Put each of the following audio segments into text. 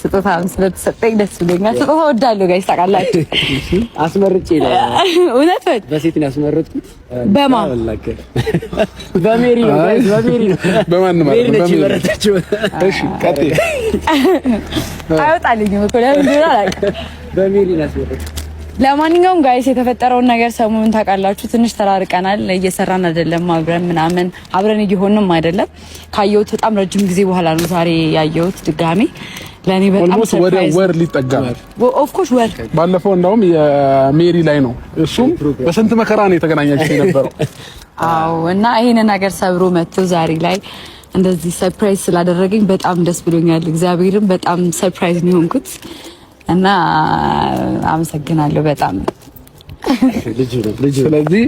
ስጦታ ስለተሰጠኝ ደስ ብሎኛል። ስጦታ እወዳለሁ guys፣ ታውቃላችሁ። አስመርጬ ነው። እውነት? በሴት ነው ያስመረጥኩት። በማ? በሜሪ ነው guys፣ በሜሪ ነው። በማንም ሜሪ አይደለም፣ ነች በሜሪ። የመረጠችው። እሺ ቀጥይ። አይወጣልኝም እኮ፣ ለምን እንደሆነ አላውቅም። በሜሪ ነው ያስመረጥኩት። ለማንኛውም guys፣ የተፈጠረውን ነገር ሰሞኑን ታውቃላችሁ። ትንሽ ተራርቀናል። እየሰራን አይደለም አብረን ምናምን፣ አብረን እየሆንም አይደለም። ካየሁት በጣም ረጅም ጊዜ በኋላ ነው ዛሬ ያየሁት ድጋሜ። ለእኔ በጣም Almost ወደ surprise። ወር ሊጠጋ ነው። Of course ወር። ባለፈው እንዳውም የሜሪ ላይ ነው፣ እሱም በስንት መከራ ነው የተገናኛችሁ የነበረው። አዎ፣ እና ይሄንን ነገር ሰብሮ መጥቶ ዛሬ ላይ እንደዚህ surprise ስላደረገኝ በጣም ደስ ብሎኛል። እግዚአብሔርም በጣም surprise ነው የሆንኩት እና አመሰግናለሁ በጣም። ልጁ ነው፣ ልጁ ነው። ስለዚህ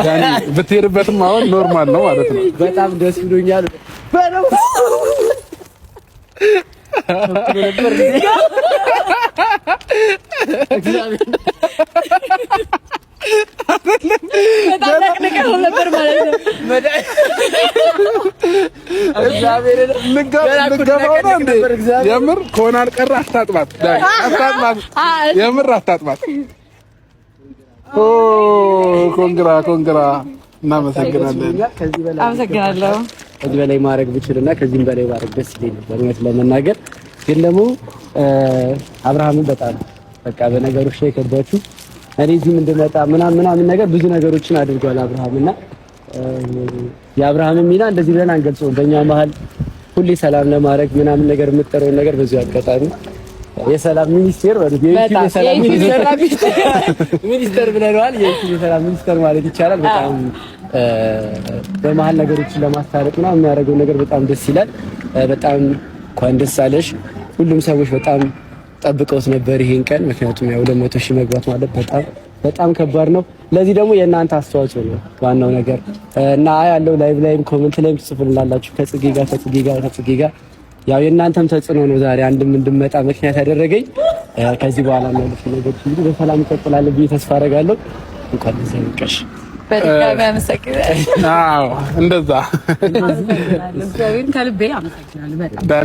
ዳኒ ብትሄድበትም አሁን normal ነው ማለት ነው። በጣም ደስ ብሎኛል። በለው ነበር እግዚአብሔር። በጣም ነቅንቀው ነበር ማለት ነው። እግዚአብሔርን ልገባው ነው እንዴ? የምር ከሆነ አልቀረ አታጥባት፣ ዳኒ አታጥባት፣ የምር አታጥባት። ኦ congra congra፣ እናመሰግናለን። ከዚህ በላይ አመሰግናለሁ። ከዚህ በላይ ማድረግ ብችልና ከዚህም በላይ ማድረግ ደስ ይለኝ ነበር እውነት ለመናገር። ግን ደግሞ አብርሃምን በጣም በቃ በነገሮች ላይ ከባችሁ እኔ እዚህም እንድመጣ ምናምን ምናምን ነገር ብዙ ነገሮችን አድርጓል አብርሃም። እና የአብርሃምን ሚና እንደዚህ ብለን አንገልጸውም። በእኛ መሀል ሁሌ ሰላም ለማድረግ ምናምን ነገር የምጠረውን ነገር በዚሁ አጋጣሚ የሰላም ሚኒስቴር በሉት፣ የዩቲዩብ የሰላም ሚኒስተር ብለነዋል። የዩቲዩብ የሰላም ሚኒስተር ማለት ይቻላል። በጣም በመሀል ነገሮችን ለማስታረቅ ምናምን የሚያደርገው ነገር በጣም ደስ ይላል። በጣም እንኳን ደስ አለሽ። ሁሉም ሰዎች በጣም ጠብቀውት ነበር ይሄን ቀን። ምክንያቱም ያው 200,000 መግባት ማለት በጣም በጣም ከባድ ነው። ለዚህ ደግሞ የእናንተ አስተዋጽኦ ነው ዋናው ነገር። እና ያለው live ላይም comment ላይም ትጽፉልናላችሁ ከጽጌ ጋር፣ ከጽጌ ጋር፣ ከጽጌ ጋር። ያው የእናንተም ተጽዕኖ ነው ዛሬ አንድም እንድመጣ ምክንያት ያደረገኝ። ከዚህ በኋላ ያሉት ነገሮች እንግዲህ በሰላም ይቀጥላል ብዬ ተስፋ አደርጋለሁ። እንኳን ለዚህ አበቃሽ። በድጋሚ አመሰግናለሁ። አዎ እንደዛ። እግዚአብሔርን ከልቤ አመሰግናለሁ በጣም።